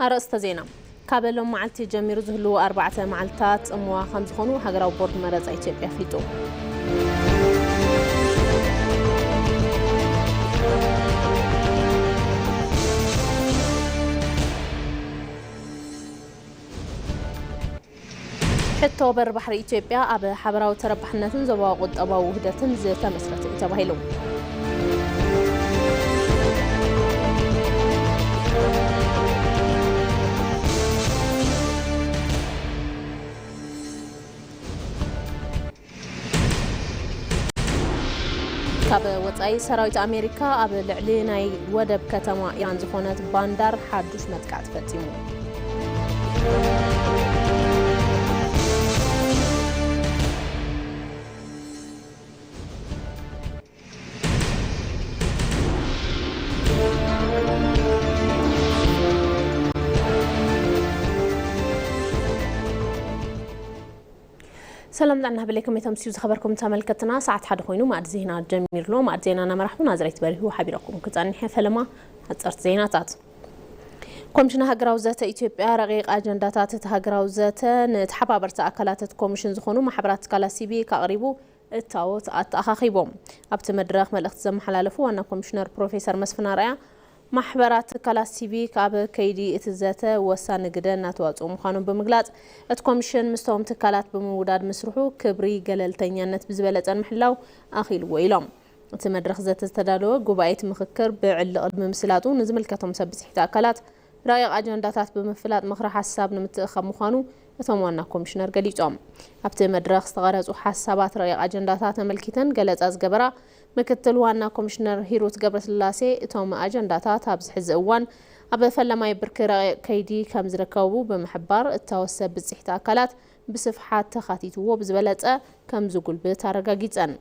ኣርእስተ ዜና። ካብ ሎም መዓልቲ ጀሚሩ ዝህልዉ ኣርባዕተ መዓልታት ጽምዋ ከም ዝኾኑ ሃገራዊ ቦርድ መረጻ ኢትዮጵያ ኣፍሊጡ። ሕቶ በር ባሕሪ ኢትዮጵያ ኣብ ሓበራዊ ተረባሕነትን ዞባዊ ቁጠባዊ ውህደትን ዝተመስረተ እዩ ተባሂሉ። ካብ ወጻኢ፣ ሰራዊት ኣሜሪካ ኣብ ልዕሊ ናይ ወደብ ከተማ ኢራን ዝኾነት ባንዳር ሓዱሽ መጥቃዕቲ ፈጺሙ። ሰላም ጥዕና ይሃበለይ፣ ከመይ ተምስዩ ዝኸበርኩም ተመልከትና? ሰዓት ሓደ ኮይኑ ማዕድ ዜና ጀሚሩ ኣሎ። ማዕድ ዜና እናመራሕኩ ናዝሬት በሪሁ ሓቢረኩም ክጸንሕ። ፈለማ ሓጸርቲ ዜናታት። ኮሚሽን ሃገራዊ ዘተ ኢትዮጵያ ረቂቕ ኣጀንዳታት እቲ ሃገራዊ ዘተ ንተሓባበርቲ ኣካላት እቲ ኮሚሽን ዝኾኑ ማሕበራት ትካላት ሲቪክ ኣቕሪቡ እታዎት ኣተኣኻኺቦም። ኣብቲ መድረኽ መልእኽቲ ዘመሓላለፉ ዋና ኮሚሽነር ፕሮፌሰር መስፍን ኣርኣያ፣ ማሕበራት ትካላት ሲቪክ ኣብ ከይዲ እቲ ዘተ ወሳኒ ግደ እናተዋፅኡ ምዃኖም ብምግላፅ፣ እቲ ኮሚሽን ምስቶም ትካላት ብምውዳድ ምስርሑ ክብሪ ገለልተኛነት ብዝበለፀ ንምሕላው ኣኽኢልዎ ኢሎም። እቲ መድረኽ ዘተ ዝተዳለወ ጉባኤ እቲ ምኽክር ብዕሊ ቅድሚ ምስላጡ ንዝምልከቶም ሰብ ብፅሒት ኣካላት ረቂቕ ኣጀንዳታት ብምፍላጥ ምኽረ ሓሳብ ንምትእኻብ ምዃኑ እቶም ዋና ኮሚሽነር ገሊጾም። ኣብቲ መድረኽ ዝተቐረጹ ሓሳባት ረቂቕ ኣጀንዳታት ኣመልኪተን ገለጻ ዝገበራ ምክትል ዋና ኮሚሽነር ሂሩት ገብረስላሴ፣ እቶም ኣጀንዳታት ኣብዚ ሕዚ እዋን ኣብ ፈለማይ ብርኪ ረቂቕ ከይዲ ከም ዝርከቡ ብምሕባር፣ እታወት ሰብ ብፅሒት ኣካላት ብስፍሓት ተኻቲትዎ ብዝበለጸ ከም ዝጉልብት ኣረጋጊጸን።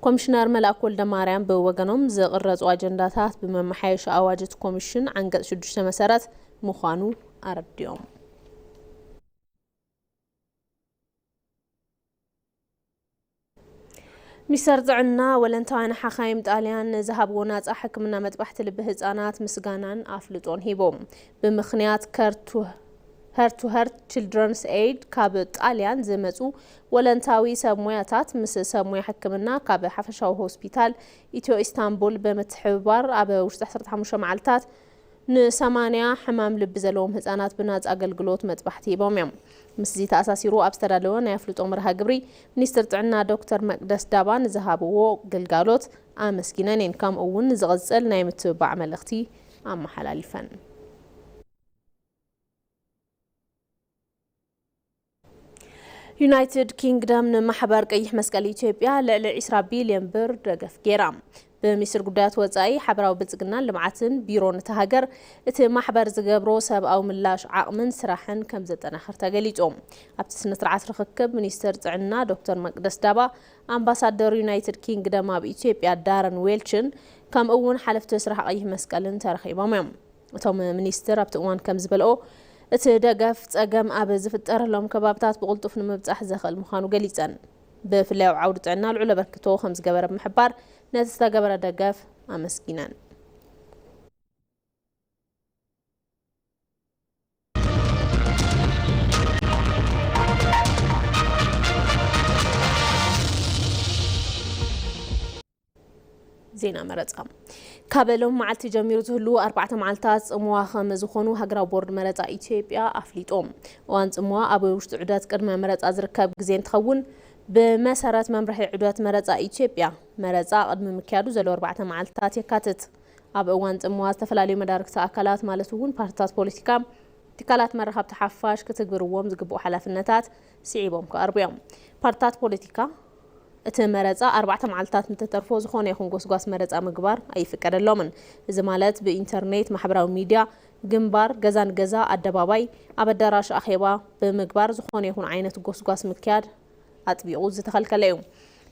ኮሚሽነር መልኣክ ወልደማርያም ብወገኖም፣ ዝቕረጹ ኣጀንዳታት ብመመሓየሺ ኣዋጅ እቲ ኮሚሽን ዓንቀጽ ሽዱሽተ መሰረት ምዃኑ ኣረዲኦም። ሚኒስተር ጥዕና፣ ወለንታውያን ሓኻይም ጣልያን ንዝሃብዎ ናጻ ሕክምና መጥባሕቲ ልቢ ህጻናት ምስጋናን ኣፍልጦን ሂቦም። ብምኽንያት ከርቱ-፣ Heart to Heart Children's Aid ካብ ጣልያን ዝመጹ ወለንታዊ ሰብ ሞያታት ምስ ሰብ ሞያ ሕክምና ካብ ሓፈሻዊ ሆስፒታል ኢትዮ ኢስታንቡል ብምትሕብባር ኣብ ውሽጢ ዓሰርተ ሓሙሽተ መዓልታት ንሰማንያ ሕማም ልቢ ዘለዎም ህጻናት ብናጻ ኣገልግሎት መጥባሕቲ ሂቦም እዮም። ምስዚ ተኣሳሲሩ ኣብ ዝተዳለወ ናይ ኣፍልጦ መርሃ ግብሪ፣ ሚኒስትር ጥዕና ዶክተር መቅደስ ዳባ ንዝሃብዎ ግልጋሎት ኣመስጊነን እየን። ከምኡ እውን ንዝቕጽል ናይ ምትብባዕ መልእኽቲ ኣመሓላሊፈን። ዩናይትድ ኪንግደም ንማሕበር ቀይሕ መስቀል ኢትዮጵያ ልዕሊ ዒስራ ቢልዮን ብር ደገፍ ገይራ። ብሚኒስትር ጉዳያት ወጻኢ፣ ሓበራዊ ብልጽግናን ልምዓትን ቢሮን እታ ሃገር፣ እቲ ማሕበር ዝገብሮ ሰብኣዊ ምላሽ ዓቕምን ስራሕን ከም ዘጠናኽር ተገሊጹ። ኣብቲ ስነ ስርዓት ርኽክብ፣ ሚኒስትር ጥዕና ዶክተር መቅደስ ዳባ፣ ኣምባሳደር ዩናይትድ ኪንግደም ኣብ ኢትዮጵያ ዳረን ዌልችን፣ ከምኡ እውን ሓለፍቲ ስራሕ ቀይሕ መስቀልን ተረኺቦም እዮም። እቶም ሚኒስትር ኣብቲ እዋን ከም ዝበልኦ፣ እቲ ደገፍ ጸገም ኣብ ዝፍጠረሎም ከባብታት ብቕልጡፍ ንምብጻሕ ዘኽእል ምዃኑ ገሊጸን። ብፍላይ ኣብ ዓውዲ ጥዕና ልዑል ኣበርክቶ ከም ዝገበረ ብምሕባር፣ ነቲ ዝተገበረ ደገፍ ኣመስጊነን። ዜና መረጻ። ካብ ሎም መዓልቲ ጀሚሩ ዝህልዉ ኣርባዕተ መዓልታት ጽምዋ ከም ዝኾኑ ሃገራዊ ቦርድ መረጻ ኢትዮጵያ ኣፍሊጡ። እዋን ጽምዋ ኣብ ውሽጢ ዑደት ቅድመ መረጻ ዝርከብ ግዜ እንትኸውን፣ ብመሰረት መምርሒ ዑደት መረጻ ኢትዮጵያ፣ መረጻ ቅድሚ ምክያዱ ዘሎ ኣርባዕተ መዓልታት የካትት። ኣብ እዋን ጽምዋ ዝተፈላለዩ መዳርግቲ ኣካላት ማለት እውን ፓርትታት ፖለቲካ፣ ትካላት መራኸብቲ ሓፋሽ ክትግብርዎም ዝግብኡ ሓላፍነታት ስዒቦም ክቐርቡ እዮም። ፓርትታት ፖለቲካ እቲ መረጻ ኣርባዕተ መዓልታት እንተተርፎ ዝኾነ ይኹን ጎስጓስ መረጻ ምግባር ኣይፍቀደሎምን። እዚ ማለት ብኢንተርኔት፣ ማሕበራዊ ሚድያ፣ ግንባር፣ ገዛ ንገዛ፣ ኣደባባይ፣ ኣብ ኣዳራሽ ኣኼባ ብምግባር ዝኾነ ይኹን ዓይነት ጎስጓስ ምክያድ ኣጥቢቑ ዝተኸልከለ እዩ።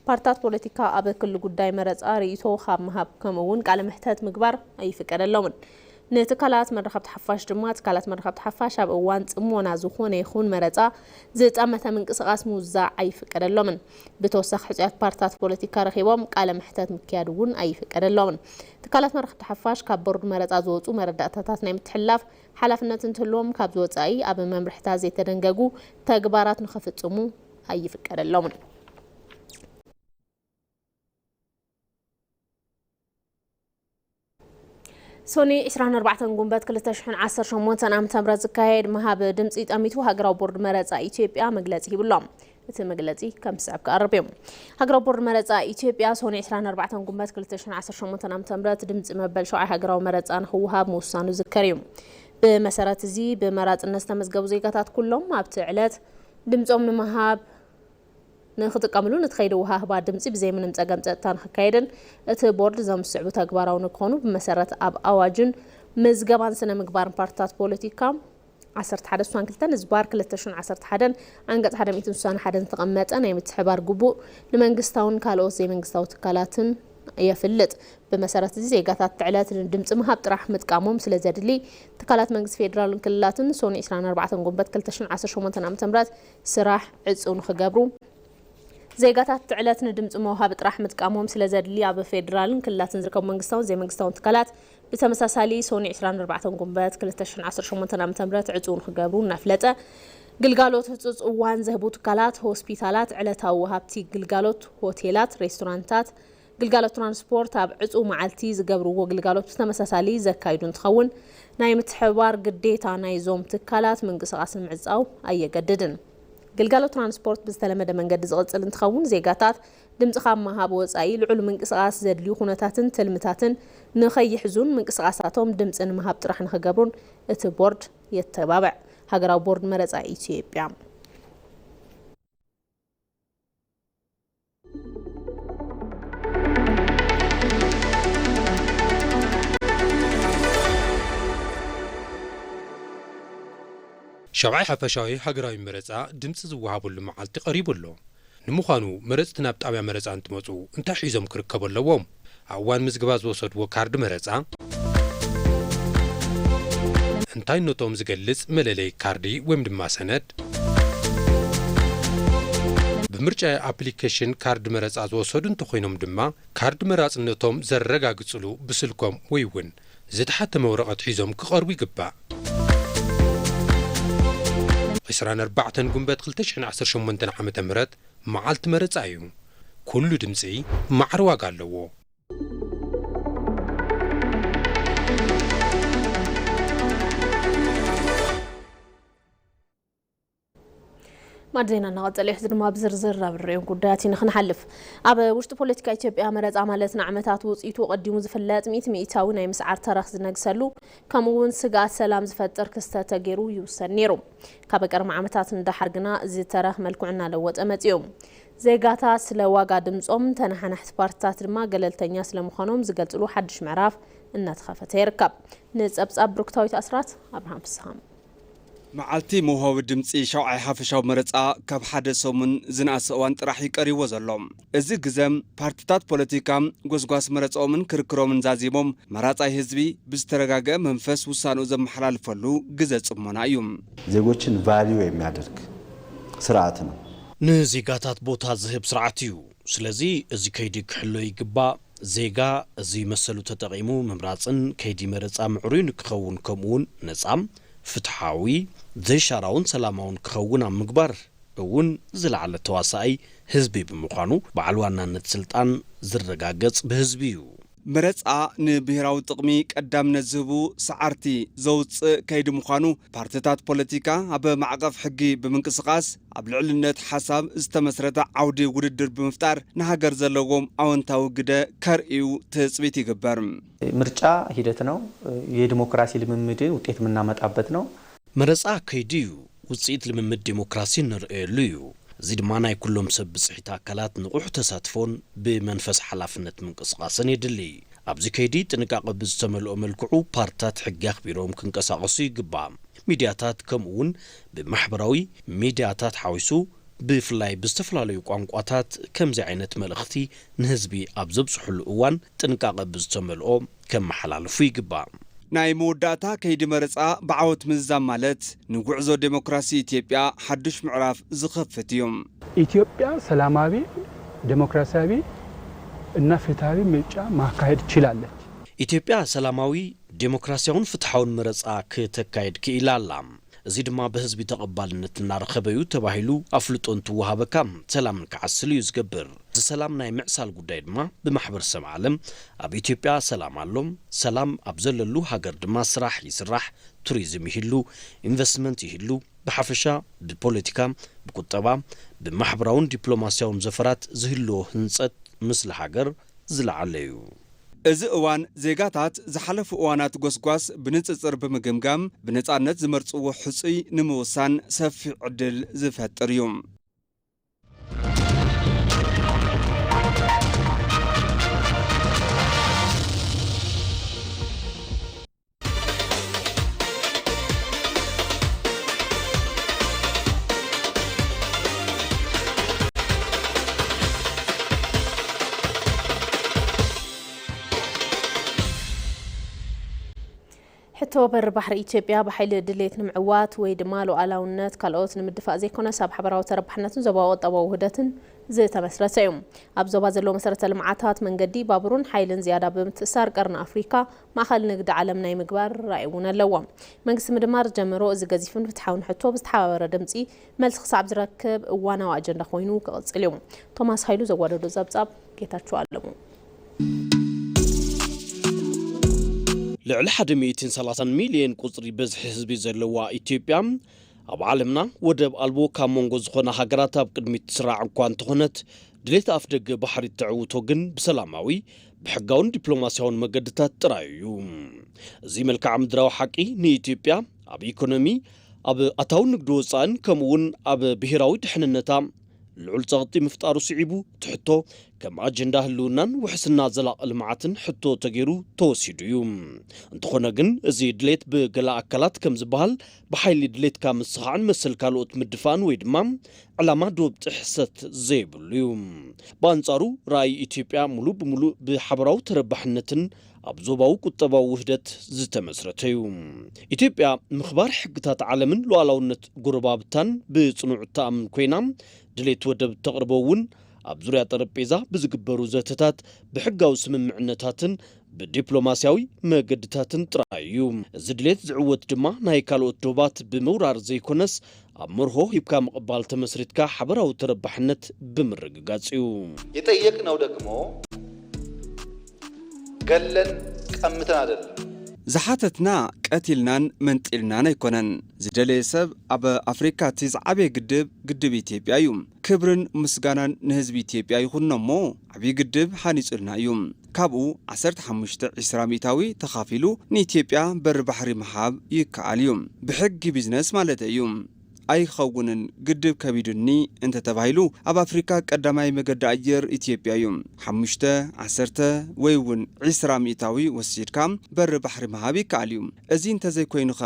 ፓርትታት ፖለቲካ ኣብ ክሊ ጉዳይ መረጻ ርእይቶ ካብ ምሃብ ከምኡ እውን ቃለ መሕተት ምግባር ኣይፍቀደሎምን። ንትካላት መራኸብቲ ሓፋሽ ድማ፣ ትካላት መራኸብቲ ሓፋሽ ኣብ እዋን ጽሞና ዝኾነ ይኹን መረጻ ዝጠመተ ምንቅስቓስ ምውዛዕ ኣይፍቀደሎምን። ብተወሳኺ፣ ሕጹያት ፓርትታት ፖለቲካ ረኺቦም ቃለ መሕተት ምክያድ እውን ኣይፍቀደሎምን። ትካላት መራኸብቲ ሓፋሽ ካብ ቦርድ መረጻ ዝወጹ መረዳእታታት ናይ ምትሕልላፍ ሓላፍነት እንትህልዎም፣ ካብዚ ወጻኢ ኣብ መምርሕታት ዘይተደንገጉ ተግባራት ንኸፍጽሙ ኣይፍቀደሎምን። ሶኒ ዕስራን ኣርባዕተን ጉንበት ክልተ ሽሕን ዓሰርተ ሸሞንተን ዓመተ ምህረት ዝካየድ ምሃብ ድምጺ ጠሚቱ፣ ሃገራዊ ቦርድ መረጻ ኢትዮጵያ መግለጺ ሂብሎም። እቲ መግለጺ ከም ዝስዕብ ክቐርብ እዩ። ሃገራዊ ቦርድ መረጻ ኢትዮጵያ ሶኒ ዕስራን ኣርባዕተን ጉንበት ክልተ ሽሕን ዓሰርተ ሸሞንተን ዓመተ ምህረት ድምጺ መበል ሸውዓይ ሃገራዊ መረጻ ንኽወሃብ ምውሳኑ ዝዝከር እዩ። ብመሰረት እዚ፣ ብመራጽነት ዝተመዝገቡ ዜጋታት ኩሎም ኣብቲ ዕለት ድምጾም ንምሃብ ንኽጥቀምሉ፣ ነቲ ከይዲ ወሃህባ ድምጺ ብዘይ ምንም ጸገም ጸጥታ ንኽካየድን እቲ ቦርድ እዞም ዝስዕቡ ተግባራዊ ንክኾኑ ብመሰረት ኣብ ኣዋጅን ምዝገባን ስነ ምግባርን ፓርትታት ፖለቲካ ዓሰርተ ሓደ ስሳን ክልተን ዝባር ክልተ ሽሕን ዓሰርተ ሓደን ዓንቀጽ ሓደ ሚእትን ስሳን ሓደን ዝተቐመጠ ናይ ምትሕባር ግቡእ ንመንግስታውን ካልኦት ዘይመንግስታዊ ትካላትን የፍልጥ። ብመሰረት እዚ፣ ዜጋታት እቲ ዕለት ንድምጺ ምሃብ ጥራሕ ምጥቃሞም ስለ ዘድሊ፣ ትካላት መንግስቲ ፌደራልን ክልላትን ሶኒ ዕስራን ኣርባዕተን ጉንበት ክልተ ሽሕን ዓሰርተ ሸሞንተን ዓመተ ምህረት ስራሕ ዕጹው ንኽገብሩ፣ ዜጋታት እቲ ዕለት ንድምጺ መውሃቢ ጥራሕ ምጥቃሞም ስለ ዘድሊ፣ ኣብ ፌደራልን ክልላትን ዝርከቡ መንግስታውን ዘይመንግስታውን ትካላት ብተመሳሳሊ ሶኒ ዕስራን ኣርባዕተን ጉንበት ክልተ ሽሕን ዓሰርተ ሸሞንተን ዓመተ ምህረት ዕጹው ንኽገብሩ እናፍለጠ፣ ግልጋሎት ህጹጽ እዋን ዘህቡ ትካላት፣ ሆስፒታላት፣ ዕለታዊ ወሃብቲ ግልጋሎት፣ ሆቴላት፣ ሬስቶራንታት፣ ግልጋሎት ትራንስፖርት ኣብ ዕጹው መዓልቲ ዝገብርዎ ግልጋሎት ብተመሳሳሊ ዘካይዱ እንትኸውን፣ ናይ ምትሕብባር ግዴታ ናይዞም ትካላት ምንቅስቓስ ንምዕጻው ኣየገድድን። ግልጋሎት ትራንስፖርት ብዝተለመደ መንገዲ ዝቕጽል እንትኸውን፣ ዜጋታት ድምጺ ካብ ምሃብ ወጻኢ ልዑል ምንቅስቓስ ዘድልዩ ኩነታትን ትልምታትን ንኸይሕዙን ምንቅስቓሳቶም ድምጺ ንምሃብ ጥራሕ ንኽገብሩን እቲ ቦርድ የተባብዕ። ሃገራዊ ቦርድ መረጻ ኢትዮጵያ። ሻብዓይ ሓፈሻዊ ሃገራዊ መረጻ ድምጺ ዝወሃበሉ መዓልቲ ቀሪቡ ኣሎ። ንምዃኑ መረጽቲ ናብ ጣብያ መረጻ እንትመጹ እንታይ ሒዞም ክርከቡ ኣለዎም? ኣብ እዋን ምዝገባ ዝወሰድዎ ካርድ መረጻ እንታይነቶም ዝገልጽ መለለይ ካርዲ ወይም ድማ ሰነድ፣ ብምርጫ ኣፕሊኬሽን ካርድ መረጻ ዝወሰዱ እንተኾይኖም ድማ፣ ካርድ መራጽነቶም ዘረጋግጽሉ ብስልኮም ወይ እውን ዝተሓተመ ወረቐት ሒዞም ክቐርቡ ይግባእ። ዕስራን ኣርባዕተን ጉንበት ክልተ ሽሕን ዓሰርተ ሸሞንተን ዓመተ ምህረት መዓልቲ መረጻ እዩ። ኩሉ ድምጺ ማዕረ ዋጋ ኣለዎ። ማዕድ ዜና እናቐጸለ እዩ። ሕዚ ድማ ብዝርዝር ኣብ ንሪኦም ጉዳያት ኢና ክንሓልፍ። ኣብ ውሽጢ ፖለቲካ ኢትዮጵያ መረጻ ማለት ንዓመታት ውጽኢቱ ቀዲሙ ዝፍለጥ ሚእቲ ሚእታዊ ናይ ምስዓር ተረኽ ዝነግሰሉ፣ ከምኡ እውን ስግኣት ሰላም ዝፈጥር ክስተት ተገይሩ ይውሰድ ነይሩ። ካብ ቀርሚ ዓመታት ንደሓር ግና እዚ ተረኽ መልክዑ እናለወጠ መጺኡ። ዜጋታት ስለ ዋጋ ድምጾም፣ ተነሓናሕቲ ፓርትታት ድማ ገለልተኛ ስለምዃኖም ዝገልጽሉ ሓድሽ ምዕራፍ እናተኸፈተ ይርከብ። ንጸብጻብ ብሩክታዊት ኣስራት፣ ኣብርሃም ፍስሃም። መዓልቲ መውሃቢ ድምጺ ሻውዓይ ሓፈሻዊ መረጻ ካብ ሓደ ሰሙን ዝነኣሰ እዋን ጥራሕ እዩ ቀሪዎ ዘሎ። እዚ ግዘ ፓርትታት ፖለቲካ ጎስጓስ መረጻኦምን ክርክሮምን ዛዚሞም መራጻይ ህዝቢ ብዝተረጋገአ መንፈስ ውሳንኡ ዘመሓላልፈሉ ግዘ ጽሞና እዩ። ዜጎችን ቫልዩ የሚያደርግ ስርዓት ነው። ንዜጋታት ቦታ ዝህብ ስርዓት እዩ። ስለዚ እዚ ከይዲ ክሕሎ ይግባእ። ዜጋ እዚ መሰሉ ተጠቒሙ ምምራጽን ከይዲ መረጻ ምዕሩይ ንክኸውን ከምኡውን ነጻ፣ ፍትሓዊ፣ ዘይሻራውን ሰላማውን ክኸውን ኣብ ምግባር እውን ዝለዓለ ተዋሳኣይ ህዝቢ ብምዃኑ በዓል ዋናነት ስልጣን ዝረጋገጽ ብህዝቢ እዩ። መረጻ ንብሄራዊ ጥቕሚ ቀዳምነት ዝህቡ ሰዓርቲ ዘውጽእ ከይዲ ምዃኑ ፓርትታት ፖለቲካ ኣብ ማዕቐፍ ሕጊ ብምንቅስቓስ ኣብ ልዕልነት ሓሳብ ዝተመስረተ ዓውዲ ውድድር ብምፍጣር ንሃገር ዘለዎም ኣወንታዊ ግደ ከርእዩ ትጽቢት ይግበር። ምርጫ ሂደት ነው። የዲሞክራሲ ልምምድ ውጤት የምናመጣበት ነው። መረጻ ከይዲ እዩ። ውጽኢት ልምምድ ዴሞክራሲ እንርእየሉ እዩ። እዚ ድማ ናይ ኩሎም ሰብ ብጽሒት ኣካላት ንቑሕ ተሳትፎን ብመንፈስ ሓላፍነት ምንቅስቓስን የድሊ። ኣብዚ ከይዲ ጥንቃቐ ብዝተመልኦ መልክዑ ፓርትታት ሕጊ ኣኽቢሮም ክንቀሳቐሱ ይግባእ። ሚድያታት ከምኡ እውን ብማሕበራዊ ሚድያታት ሓዊሱ ብፍላይ ብዝተፈላለዩ ቋንቋታት ከምዚ ዓይነት መልእኽቲ ንህዝቢ ኣብ ዘብጽሑሉ እዋን ጥንቃቐ ብዝተመልኦ ከመሓላልፉ ይግባእ። ናይ መወዳእታ ከይዲ መረፃ ብዓወት ምዝዛም ማለት ንጉዕዞ ዴሞክራሲ ኢትዮጵያ ሓዱሽ ምዕራፍ ዝኸፍት እዩ። ኢትዮጵያ ሰላማዊ፣ ዴሞክራሲያዊ እና ፍትሃዊ ምርጫ ማካሄድ ችላለች። ኢትዮጵያ ሰላማዊ፣ ዴሞክራሲያውን ፍትሓውን መረፃ ክተካየድ ክኢላ ኣላ። እዚ ድማ ብህዝቢ ተቐባልነት እናረኸበ እዩ ተባሂሉ ኣፍልጦ እንትወሃበካ ሰላም ክዓስል እዩ ዝገብር። እዚ ሰላም ናይ ምዕሳል ጉዳይ ድማ ብማሕበረሰብ ዓለም ኣብ ኢትዮጵያ ሰላም ኣሎ፣ ሰላም ኣብ ዘለሉ ሃገር ድማ ስራሕ ይስራሕ፣ ቱሪዝም ይህሉ፣ ኢንቨስትመንት ይህሉ፣ ብሓፈሻ ብፖለቲካ፣ ብቁጠባ፣ ብማሕበራውን ዲፕሎማሲያውን ዘፈራት ዝህልዎ ህንፀት ምስለ ሃገር ዝለዓለ እዩ። እዚ እዋን ዜጋታት ዝሓለፉ እዋናት ጎስጓስ ብንፅፅር ብምግምጋም ብነፃነት ዝመርፅዎ ሕፁይ ንምውሳን ሰፊሕ ዕድል ዝፈጥር እዩ። ሕቶ በሪ ባሕሪ ኢትዮጵያ ብሓይሊ ድሌት ንምዕዋት ወይ ድማ ሉዓላውነት ካልኦት ንምድፋእ ዘይኮነስ ኣብ ሓበራዊ ተረባሕነትን ዞባዊ ቁጠባዊ ውህደትን ዝተመስረተ እዩ። ኣብ ዞባ ዘለዉ መሰረተ ልምዓታት መንገዲ፣ ባቡርን ሓይልን ዝያዳ ብምትእሳር ቀርኒ ኣፍሪካ ማእኸል ንግዲ ዓለም ናይ ምግባር ራኢ እውን ኣለዎ። መንግስቲ ምድማር ዝጀመሮ እዚ ገዚፍን ፍትሓውን ሕቶ ብዝተሓባበረ ድምፂ መልሲ ክሳብ ዝረክብ እዋናዊ ኣጀንዳ ኮይኑ ክቕፅል እዩ። ቶማስ ሃይሉ ዘዋደዶ ጸብጻብ ጌታቸው ኣለሙ። ልዕሊ ሓደ ሚእትን ሰላሳን ሚልዮን ቁጽሪ በዝሒ ህዝቢ ዘለዋ ኢትዮጵያ፣ ኣብ ዓለምና ወደብ ኣልቦ ካብ መንጎ ዝኾና ሃገራት ኣብ ቅድሚት ትስራዕ እኳ እንተኾነት፣ ድሌት ኣፍደገ ባሕሪ እተዕውቶ ግን ብሰላማዊ፣ ብሕጋውን ዲፕሎማስያውን መገድታት ጥራይ እዩ። እዚ መልክዓ ምድራዊ ሓቂ ንኢትዮጵያ ኣብ ኢኮኖሚ፣ ኣብ ኣታዊ ንግዲ ወጻእን ከምኡ'ውን ኣብ ብሄራዊ ድሕንነታ ልዑል ጸቕጢ ምፍጣሩ ስዒቡ፣ እቲ ሕቶ ከም ኣጀንዳ ህልውናን ውሕስና ዘላቒ ልምዓትን ሕቶ ተገይሩ ተወሲዱ እዩ። እንተኾነ ግን፣ እዚ ድሌት ብገለ ኣካላት ከም ዝበሃል፣ ብሓይሊ ድሌትካ ምስኻዕን መሰል ካልኦት ምድፋእን ወይ ድማ ዕላማ ዶብ ጥሕሰት ዘይብሉ እዩ። ብኣንጻሩ፣ ራእይ ኢትዮጵያ ሙሉእ ብሙሉእ ብሓበራዊ ተረባሕነትን ኣብ ዞባዊ ቁጠባዊ ውህደት ዝተመስረተ እዩ። ኢትዮጵያ ምኽባር ሕግታት ዓለምን ሉዓላውነት ጎረባብታን ብጽኑዕ እትኣምን ኮይና፣ ድሌት ወደብ እተቕርቦ እውን ኣብ ዙርያ ጠረጴዛ ብዝግበሩ ዘተታት ብሕጋዊ ስምምዕነታትን ብዲፕሎማስያዊ መገድታትን ጥራይ እዩ። እዚ ድሌት ዝዕወት ድማ ናይ ካልኦት ዶባት ብምውራር ዘይኮነስ፣ ኣብ መርሆ ሂብካ ምቕባል ተመስሪትካ ሓበራዊ ተረባሕነት ብምርግጋጽ እዩ። የጠየቅነው ደግሞ ገለን ቀምተን አይደለም። ዝሓተትና ቀቲልናን መንጢልናን ኣይኮነን። ዝደለየ ሰብ ኣብ ኣፍሪካ እቲ ዝዓበየ ግድብ፣ ግድብ ኢትዮጵያ እዩ። ክብርን ምስጋናን ንህዝቢ ኢትዮጵያ ይኹኖ እሞ፣ ዓብዪ ግድብ ሃኒጹልና እዩ። ካብኡ ዓሰርተ ሓሙሽተ ዒስራ ሚእታዊ ተኻፊሉ ንኢትዮጵያ በሪ ባሕሪ ምሃብ ይከኣል እዩ። ብሕጊ ቢዝነስ ማለት እዩ። ኣይኸውንን፣ ግድብ ከቢዱኒ እንተተባሂሉ፣ ኣብ ኣፍሪካ ቀዳማይ መገዲ ኣየር ኢትዮጵያ እዩ። ሓሙሽተ፣ ዓሰርተ ወይ እውን ዒስራ ሚእታዊ ወሲድካ በሪ ባሕሪ ምሃብ ይከኣል እዩ። እዚ እንተዘይኮይኑኸ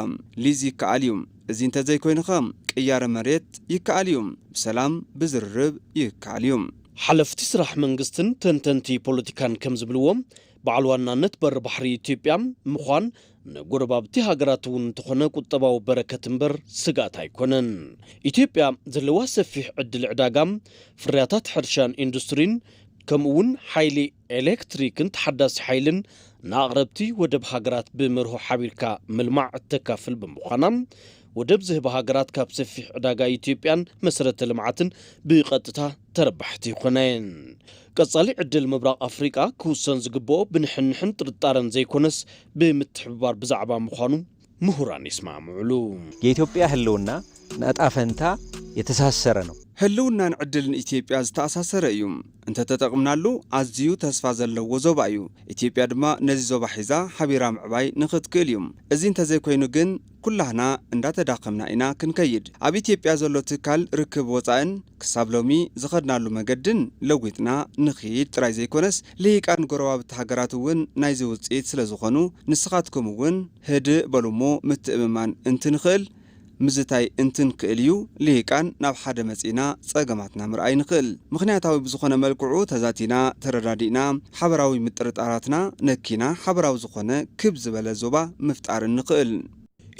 ሊዝ ይከኣል እዩ። እዚ እንተዘይኮይኑኸ ቅያረ መሬት ይከኣል እዩ። ብሰላም ብዝርርብ ይከኣል እዩ። ሓለፍቲ ስራሕ መንግስትን ተንተንቲ ፖለቲካን ከም ዝብልዎ፣ በዓል ዋናነት በሪ ባሕሪ ኢትዮጵያ ምዃን ንጎረባብቲ ሃገራት እውን እንተኾነ ቁጠባዊ በረከት እምበር ስግኣት ኣይኮነን። ኢትዮጵያ ዘለዋ ሰፊሕ ዕድል ዕዳጋ፣ ፍርያታት ሕርሻን ኢንዱስትሪን፣ ከምኡ እውን ሓይሊ ኤሌክትሪክን ተሓዳሲ ሓይልን ንኣቕረብቲ ወደብ ሃገራት ብመርሆ ሓቢርካ ምልማዕ እተካፍል ብምዃና፣ ወደብ ዝህባ ሃገራት ካብ ሰፊሕ ዕዳጋ ኢትዮጵያን መሰረተ ልምዓትን ብቐጥታ ተረባሕቲ ይኾና እየን። ቀጻሊ ዕድል ምብራቕ ኣፍሪቃ ክውሰን ዝግብኦ ብንሕንሕን ጥርጣረን ዘይኮነስ ብምትሕብባር ብዛዕባ ምዃኑ ምሁራን ይስማምዑሉ። የኢትዮጵያ ህልውና ንዕጣ ፈንታ የተሳሰረ ነው። ህልውናን ዕድልን ኢትዮጵያ ዝተኣሳሰረ እዩ። እንተተጠቕምናሉ ኣዝዩ ተስፋ ዘለዎ ዞባ እዩ። ኢትዮጵያ ድማ ነዚ ዞባ ሒዛ ሓቢራ ምዕባይ ንኽትክእል እዩ። እዚ እንተዘይኮይኑ ግን ኩላህና እንዳተዳኸምና ኢና ክንከይድ። ኣብ ኢትዮጵያ ዘሎ ትካል ርክብ ወፃእን ክሳብ ሎሚ ዝኸድናሉ መገድን ለዊጥና ንኽይድ ጥራይ ዘይኮነስ ልሂቃን ጎረባብቲ ሃገራት እውን ናይዚ ውፅኢት ስለዝኾኑ ንስኻትኩም እውን ህድእ በሉ እሞ ምትእምማን እንትንኽእል ምዝታይ እንትንክእል እዩ ልሂቃን ናብ ሓደ መጺእና ጸገማትና ምርኣይ ንኽእል። ምኽንያታዊ ብዝኾነ መልክዑ ተዛቲና፣ ተረዳዲእና፣ ሓበራዊ ምጥርጣራትና ነኪና፣ ሓበራዊ ዝኾነ ክብ ዝበለ ዞባ ምፍጣር እንኽእል።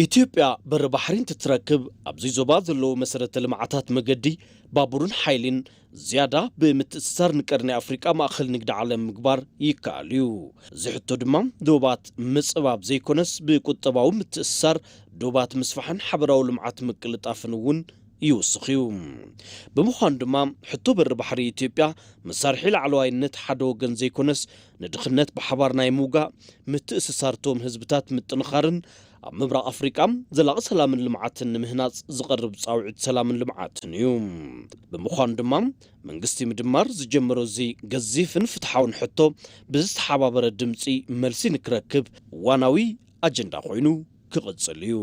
ኢትዮጵያ በሪ ባሕሪ እንትትረክብ፣ ኣብዚ ዞባ ዘለዉ መሰረተ ልምዓታት መገዲ፣ ባቡርን ሓይሊን ዝያዳ ብምትእስሳር ንቀርኒ ኣፍሪቃ ማእኸል ንግዲ ዓለም ምግባር ይከኣል እዩ። እዚ ሕቶ ድማ ዶባት ምጽባብ ዘይኮነስ፣ ብቁጠባዊ ምትእስሳር ዶባት ምስፋሕን ሓበራዊ ልምዓት ምቅልጣፍን እውን ይውስኽ እዩ። ብምዃኑ ድማ ሕቶ በሪ ባሕሪ ኢትዮጵያ መሳርሒ ላዕለዋይነት ሓደ ወገን ዘይኮነስ፣ ንድኽነት ብሓባር ናይ ምውጋእ፣ ምትእስሳርቶም ህዝብታት ምጥንኻርን ኣብ ምብራቕ ኣፍሪቃ ዘላቒ ሰላምን ልምዓትን ንምህናጽ ዝቐርብ ጻውዒት ሰላምን ልምዓትን እዩ። ብምዃኑ ድማ መንግስቲ ምድማር ዝጀመሮ እዚ ገዚፍን ፍትሓውን ሕቶ ብዝተሓባበረ ድምጺ መልሲ ንክረክብ እዋናዊ ኣጀንዳ ኮይኑ ክቕጽል እዩ።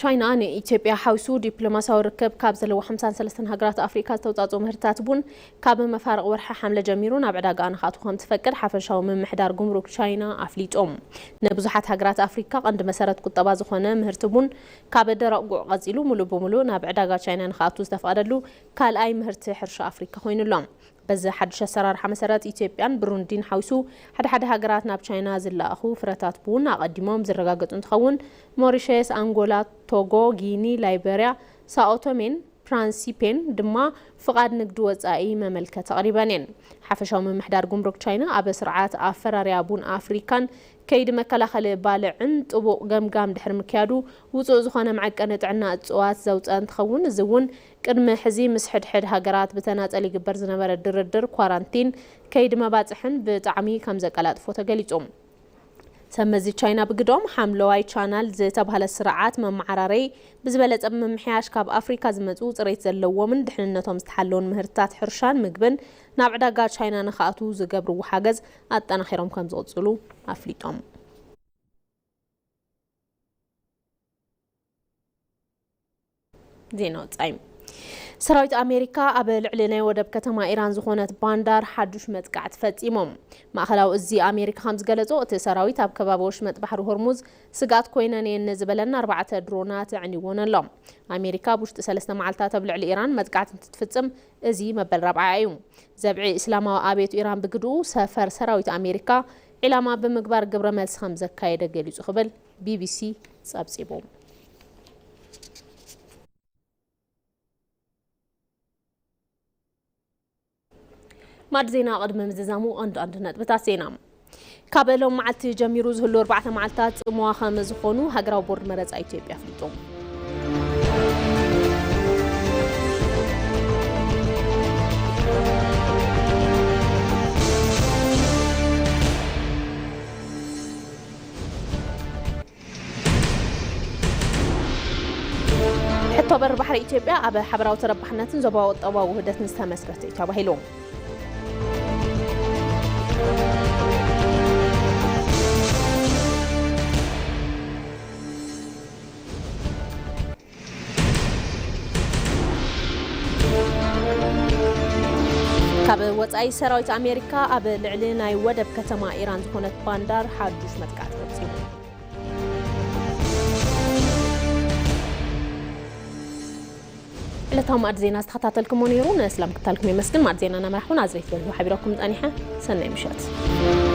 ቻይና ንኢትዮጵያ ሓዊሱ ዲፕሎማሲያዊ ርክብ ካብ ዘለዎ ሓምሳን ሰለስተን ሃገራት ኣፍሪካ ዝተውፃፅኡ ምህርትታት ቡን ካብ መፋርቕ ወርሒ ሓምለ ጀሚሩ ናብ ዕዳጋ ንክኣትዉ ከም ትፈቅድ ሓፈሻዊ ምምሕዳር ጉምሩክ ቻይና ኣፍሊጡ። ንብዙሓት ሃገራት ኣፍሪካ ቀንዲ መሰረት ቁጠባ ዝኾነ ምህርቲ ቡን ካብ ደረቕ ጉዕ ቀፂሉ ሙሉእ ብሙሉእ ናብ ዕዳጋ ቻይና ንክኣቱ ዝተፈቐደሉ ካልኣይ ምህርቲ ሕርሻ ኣፍሪካ ኮይኑ ኣሎ። በዚ ሓድሽ ኣሰራርሓ መሰረት ኢትዮጵያን ብሩንዲን ሓዊሱ ሓደ ሓደ ሃገራት ናብ ቻይና ዝለኣኹ ፍረታት ቡን ኣቐዲሞም ዝረጋገፁ እንትኸውን፣ ሞሪሸስ፣ ኣንጎላ፣ ቶጎ፣ ጊኒ፣ ላይበርያ፣ ሳኦቶሜን ፕራንሲፔን ድማ ፍቓድ ንግዲ ወፃኢ መመልከቲ ኣቕሪበን እየን። ሓፈሻዊ ምምሕዳር ጉምሩክ ቻይና ኣብ ስርዓት ኣፈራርያ ቡን ኣፍሪካን ከይዲ መከላኸሊ ባልዕን ጥቡቕ ገምጋም ድሕሪ ምክያዱ ውፁእ ዝኾነ መዐቀኒ ጥዕና እፅዋት ዘውፀ እንትኸውን፣ እዚ እውን ቅድሚ ሕዚ ምስ ሕድሕድ ሃገራት ብተናፀል ይግበር ዝነበረ ድርድር ኳራንቲን ከይዲ መባፅሕን ብጣዕሚ ከም ዘቀላጥፎ ተገሊፁ። ሰብ መዚ ቻይና ብግዶም ሓምለዋይ ቻናል ዝተባህለ ስርዓት መመዓራረይ ብዝበለፀ ብምምሕያሽ ካብ ኣፍሪካ ዝመፁ ፅሬት ዘለዎምን ድሕንነቶም ዝተሓለውን ምህርትታት ሕርሻን ምግብን ናብ ዕዳጋ ቻይና ንክኣትዉ ዝገብርዎ ሓገዝ ኣጠናኺሮም ከም ዝቕፅሉ ኣፍሊጦም። ዜና ወጻኢ። ሰራዊት ኣሜሪካ ኣብ ልዕሊ ናይ ወደብ ከተማ ኢራን ዝኾነት ባንዳር ሓዱሽ መጥቃዕቲ ፈጺሞም። ማእኸላዊ እዚ ኣሜሪካ ከም ዝገለጾ፣ እቲ ሰራዊት ኣብ ከባቢ ወሽመጥ ባሕሪ ሆርሙዝ ስግኣት ኮይነን እየን ንዝበለን ኣርባዕተ ድሮናት ኣዕኒዎን ኣሎ። ኣሜሪካ ኣብ ውሽጢ ሰለስተ መዓልታት ኣብ ልዕሊ ኢራን መጥቃዕቲ እንትትፍጽም፣ እዚ መበል ራብዓኣ እዩ። ዘብዒ እስላማዊ ኣብዮት ኢራን ብግድኡ ሰፈር ሰራዊት ኣሜሪካ ዒላማ ብምግባር ግብረ መልሲ ከም ዘካየደ ገሊጹ ክብል ቢቢሲ ጸብጺቡ። ማዕድ ዜና ቅድሚ ምዝዛሙ ቀንዲ ቀንዲ ነጥብታት ዜና። ካብ ሎም መዓልቲ ጀሚሩ ዝህሉ ኣርባዕተ መዓልታት ጽምዋ ከም ዝኾኑ ሃገራዊ ቦርድ መረጻ ኢትዮጵያ ኣፍሊጡ። ሕቶ በሪ ባሕሪ ኢትዮጵያ ኣብ ሓበራዊ ተረባሕነትን ዞባዊ ቁጠባዊ ውህደትን ዝተመስረተ እዩ ተባሂሉ። ካብ ወጻኢ ሰራዊት ኣሜሪካ ኣብ ልዕሊ ናይ ወደብ ከተማ ኢራን ዝኾነት ባንዳር ሓዱሽ መጥቃዕቲ ፈጺሙ። ዕለታዊ ማዕድ ዜና ዝተኸታተልኩሞ ነይሩ። ንስላም ክታልኩም የመስግን። ማዕድ ዜና እናመራሕኩ ናዝሬት በሪሁ ሓቢረኩም ጸኒሐ። ሰናይ ምሸት።